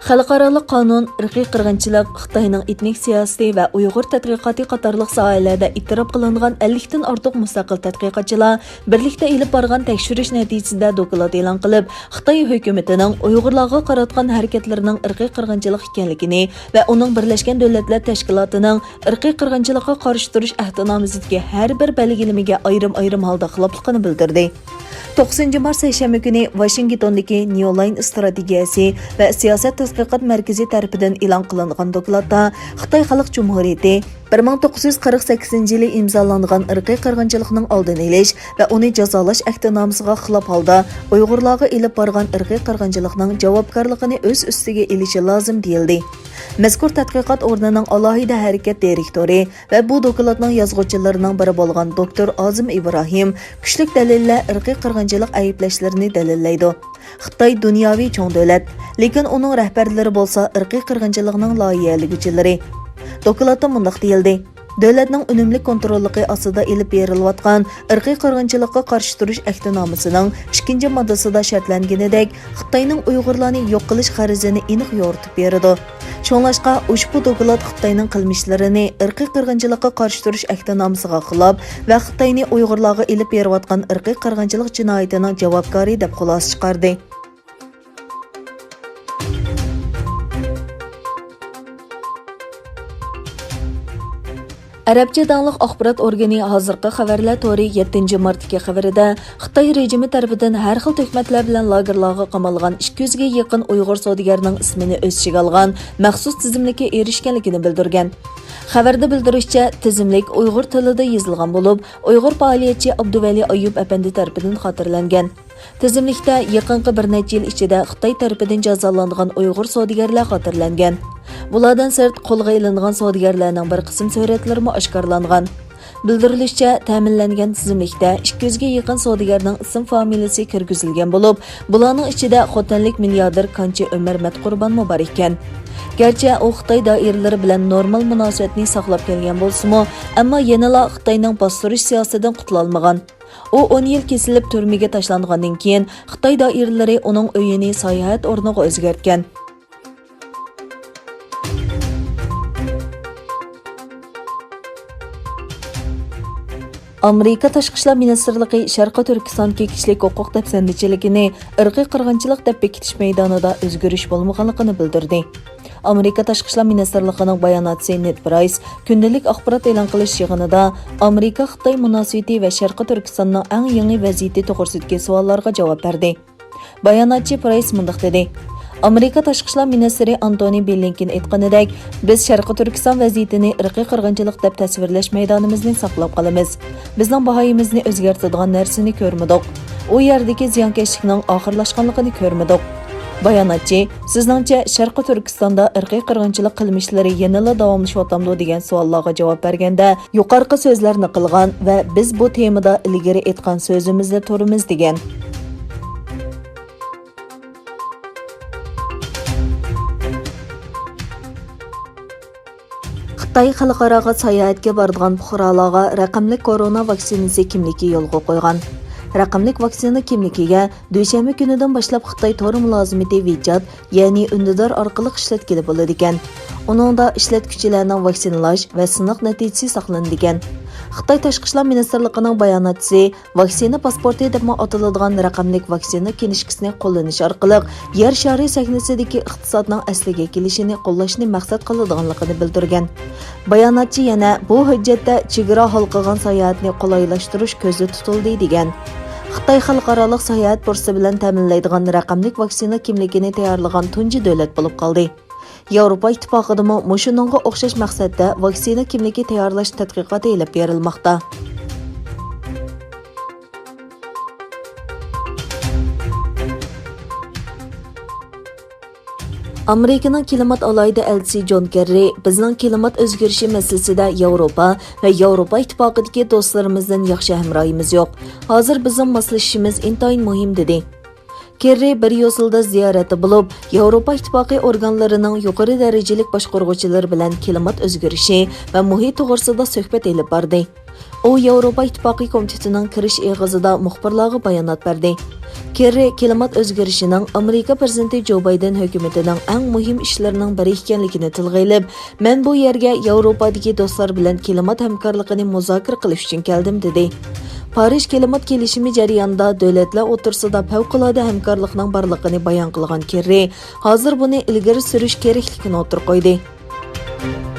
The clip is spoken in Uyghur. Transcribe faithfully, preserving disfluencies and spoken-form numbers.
خەلقئارالىق قانۇن، ئىرقىي قىرغىنچىلىق، خىتاينىڭ ئېتنىك سىياسىتى ۋە ئۇيغۇر تەتقىقاتى قاتارلىق ساھەلەردە ئېتىراپ قىلىنغان ئەللىكتىن ئارتۇق مۇستەقىل تەتقىقاتچىلار بىرلىكتە ئېلىپ بارغان تەكشۈرۈش نەتىجىسىدە دوكلات ئېلان قىلىپ، خىتاي ھۆكۈمىتىنىڭ ئۇيغۇرلارغا قاراتقان ھەرىكەتلىرىنىڭ ئىرقىي قىرغىنچىلىق ئىكەنلىكىنى ۋە ئۇنىڭ بىرلەشكەن دۆلەتلەر تەشكىلاتىنىڭ ئىرقىي قىرغىنچىلىققا قارشى تۇرۇش ئەھدىنامىسىدىكى ھەر بىر بەلگىلىمىگە ئايرىم-ئايرىم ھالدا خىلاپلىقىنى بىلدۈردى. توققۇزىنچى مارت سەيشەنبە كۈنى ۋاشىنگتوندىكى نيۇ لاين ئىستراتېگىيەسى ۋە سىياسەت تەتقىقات مەركىزى تەرىپىدىن ئېلان قىلىنغان دوكلاتتا خىتاي خەلق جۇمھۇرىيىتى بىر مىڭ توققۇز يۈز قىرىق سەككىزىنچى يىلى ئىمزالانغان ئىرقىي قىرغىنچىلىقنىڭ ئالدىنى ئېلىش ۋە ئۇنى جازالاش ئەھدىنامىسىغا خىلاپ ھالدا ئۇيغۇرلارغا ئېلىپ بارغان ئىرقىي قىرغىنچىلىقنىڭ جاۋابكارلىقىنى ئۆز ئۈستىگە ئېلىشى لازىم، دېيىلدى. مەزكۇر تەتقىقات ئورنىنىڭ ئالاھىدە ھەرىكەت دىرېكتورى ۋە بۇ دوكلاتنىڭ يازغۇچىلىرىنىڭ بىرى بولغان دوكتور ئازىم ئىبراھىم كۈچلۈك دەلىللەر ئىرقىي قىرغىنچىلىق ئەيىبلەشلىرىنى دەلىللەيدۇ. خىتاي دۇنياۋى چوڭ دۆلەت، لېكىن ئۇنىڭ رەھبەرلىرى بولسا ئىرقىي قىرغىنچىلىقنىڭ لايىھەلىگۈچىلىرى. دوكلاتتا مۇنداق دېيىلدى: دۆلەتنىڭ ئۈنۈملۈك كونتروللۇقى ئاستىدا ئېلىپ بېرىلىۋاتقان ئىرقىي قىرغىنچىلىققا قارشى تۇرۇش ئەھدىنامىسىنىڭ ئىككىنچى ماددىسىدا شەرتلەنگىنىدەك، خىتاينىڭ ئۇيغۇرلارنى يوق قىلىش غەرىزىنى ئېنىق يورۇتۇپ بېرىدۇ. شۇڭلاشقا، ئۇشبۇ دوكلات خىتاينىڭ قىلمىشلىرىنى ئىرقىي قىرغىنچىلىققا قارشى تۇرۇش ئەھدىنامىسىغا خىلاپ ۋە خىتاينى ئۇيغۇرلارغا ئېلىپ بېرىۋاتقان ئىرقىي قىرغىنچىلىق جىنايىتىنىڭ جاۋابكارى دەپ خۇلاسە چىقاردى. ئەرەبچە داڭلىق ئاخبارات ئورگىنى ھازىرقى خەۋەرلەر تورى يەتتىنچى مارتتىكى خەۋىرىدە، خىتاي رېجىمى تەرىپىدىن ھەر خىل تۆھمەتلەر بىلەن لاگېرلارغا قامالغان ئىككى يۈزگە يېقىن ئۇيغۇر سودىگەرنىڭ ئىسمىنى ئۆز ئىچىگە ئالغان مەخسۇس تىزىملىككە ئېرىشكەنلىكىنى بىلدۈرگەن. خەۋەردە بىلدۈرۈشىچە، تىزىملىك ئۇيغۇر تىلىدا يېزىلغان بولۇپ، ئۇيغۇر پائالىيەتچى ئابدۇۋەلى ئايۇپ ئەپەندى تەرىپىدىن خاتىرىلەنگەن. تىزىملىكتە يېقىنقى بىر نەچچە يىل ئىچىدە خىتاي تەرىپىدىن جازالانغان ئۇيغۇر سودىگەرلەر خاتىرىلەنگەن. بۇلاردىن سىرت، قولغا ئېلىنغان سودىگەرلەرنىڭ بىر قىسىم سۈرەتلىرىمۇ ئاشكارىلانغان. بىلدۈرۈلۈشىچە، تەمىنلەنگەن تىزىملىكتە ئىككى يۈزگە يېقىن سودىگەرنىڭ ئىسىم فامىلىسى كىرگۈزۈلگەن بولۇپ، بۇلارنىڭ ئىچىدە خوتەنلىك مىلياردېر كانچى ئۆمەر مەتقۇربانمۇ بار ئىكەن. گەرچە ئۇ خىتاي دائىرىلىرى بىلەن نورمال مۇناسىۋەتنى ساقلاپ كەلگەن بولسىمۇ، ئەمما يەنىلا خىتاينىڭ باستۇرۇش سىياسىتىدىن قۇتۇلالمىغان. ئۇ ئون يىل كېسىلىپ تۈرمىگە تاشلانغاندىن كېيىن، خىتاي دائىرىلىرى ئۇنىڭ ئۆيىنى ساياھەت ئورنىغا ئۆزگەرتكەن. ئامېرىكا تاشقى ئىشلار مىنىستىرلىقى شەرقىي تۈركىستاندىكى كىشىلىك ھوقۇق دەپسەندىچىلىكىنى ئىرقىي قىرغىنچىلىق دەپ بېكىتىش مەيدانىدا ئۆزگىرىش بولمىغانلىقىنى بىلدۈردى. ئامېرىكا تاشقى ئىشلار مىنىستىرلىقىنىڭ باياناتچىسى نېد پرايس كۈندىلىك ئاخبارات ئېلان قىلىش يىغىنىدا ئامېرىكا-خىتاي مۇناسىۋىتى ۋە شەرقىي تۈركىستاننىڭ ئەڭ يېڭى ۋەزىيىتى توغرىسىدىكى سوئاللارغا جاۋاب بەردى. باياناتچى پرايس مۇنداق دېدى: ئامېرىكا تاشقى ئىشلار مىنىستىرى ئانتونى بلىنكېن ئېيتقىنىدەك، بىز شەرقىي تۈركىستان ۋەزىيىتىنى ئىرقىي قىرغىنچىلىق دەپ تەسۋىرلەش مەيدانىمىزنى ساقلاپ قالىمىز. بىزنىڭ باھايىمىزنى ئۆزگەرتىدىغان نەرسىنى كۆرمىدۇق. ئۇ يەردىكى زىيانكەشلىكنىڭ ئاخىرلاشقانلىقىنى كۆرمىدۇق. باياناتچى، سىزنىڭچە، شەرقىي تۈركىستاندا ئىرقىي قىرغىنچىلىق قىلمىشلىرى يەنىلا داۋاملىشىۋاتامدۇ دېگەن سوئاللارغا جاۋاب بەرگەندە، يۇقىرىقى سۆزلەرنى قىلغان ۋە بىز بۇ تېمىدا ئىلگىرى ئېيتقان سۆزىمىزدە تۇرىمىز، دېگەن. خىتاي خەلقئاراغا ساياھەتكە بارىدىغان پۇقرالارغا رەقەملىك كورونا ۋاكسىنىسى كىملىكى يولغا قويغان. رەقەملىك ۋاكسىنا كىملىكىگە دۈشەنبە كۈنىدىن باشلاپ خىتاي تور مۇلازىمىتى ۋىچات، يەنى ئۈندىدار ئارقىلىق ئىشلەتكىلى بولىدىكەن. ئۇنىڭدا ئىشلەتكۈچىلەرنىڭ ۋاكسىنىلاش ۋە سىناق نەتىجىسى ساقلىنىدىكەن. خىتاي تاشقى ئىشلار مىنىستىرلىقىنىڭ باياناتچىسى ۋاكسىنا پاسپورتى دەپمۇ ئاتىلىدىغان رەقەملىك ۋاكسىنا كىنىشكىسىنى قوللىنىش ئارقىلىق يەر شارى سەھنىسىدىكى ئىقتىسادنىڭ ئەسلىگە كېلىشىنى قوللاشنى مەقسەت قىلىدىغانلىقىنى بىلدۈرگەن. باياناتچى يەنە، بۇ ھۆججەتتە چېگرا ھالقىغان ساياھەتنى قولايلاشتۇرۇش كۆزدە تۇتۇلدى، دېگەن. خىتاي خەلقئارالىق ساياھەت پۇرسىتى بىلەن تەمىنلەيدىغان رەقەملىك ۋاكسىنا كىملىكىنى تەييارلىغان تۇنجى دۆلەت بولۇپ قالدى. ياۋروپا ئىتتىپاقىدىمۇ مۇشۇنىڭغا ئوخشاش مەقسەتتە ۋاكسىنا كىملىكى تەييارلاش تەتقىقاتى ئېلىپ بېرىلماقتا. ئامېرىكىنىڭ كىلىمات ئالاھىدە ئەلچىسى جون كېررى، بىزنىڭ كىلىمات ئۆزگىرىشى مەسىلىسىدە ياۋروپا ۋە ياۋروپا ئىتتىپاقىدىكى دوستلىرىمىزدىن ياخشى ھەمراھىمىز يوق. ھازىر بىزنىڭ ماسلىشىشىمىز ئىنتايىن مۇھىم، دېدى. كېررى بىر يوسۇلدا زىيارەتتە بولۇپ، ياۋروپا ئىتتىپاقى ئورگانلىرىنىڭ يۇقىرى دەرىجىلىك باشقۇرغۇچىلىرى بىلەن كىلىمات ئۆزگىرىشى ۋە مۇھىت توغرىسىدا سۆھبەت ئېلىپ باردى. ئۇ ياۋروپا ئىتتىپاقى كومىتېتىنىڭ كىرىش ئېغىزىدا مۇخبىرلارغا بايانات بەردى. كېررى كىلىمات ئۆزگىرىشىنىڭ ئامېرىكا پىرېزىدېنتى جو بايدېن ھۆكۈمىتىنىڭ ئەڭ مۇھىم ئىشلىرىنىڭ بىرى ئىكەنلىكىنى تىلغا ئېلىپ، مەن بۇ يەرگە ياۋروپادىكى دوستلار بىلەن كىلىمات ھەمكارلىقىنى مۇزاكىرە قىلىش ئۈچۈن كەلدىم، دېدى. پارىژ كىلىمات كېلىشىمى جەريانىدا دۆلەتلەر ئوتتۇرىسىدا پەۋقۇلئاددە ھەمكارلىقنىڭ بارلىقىنى بايان قىلغان كېررى، ھازىر بۇنى ئىلگىرى سۈرۈش كېرەكلىكىنى ئوتتۇرىغا قويدى.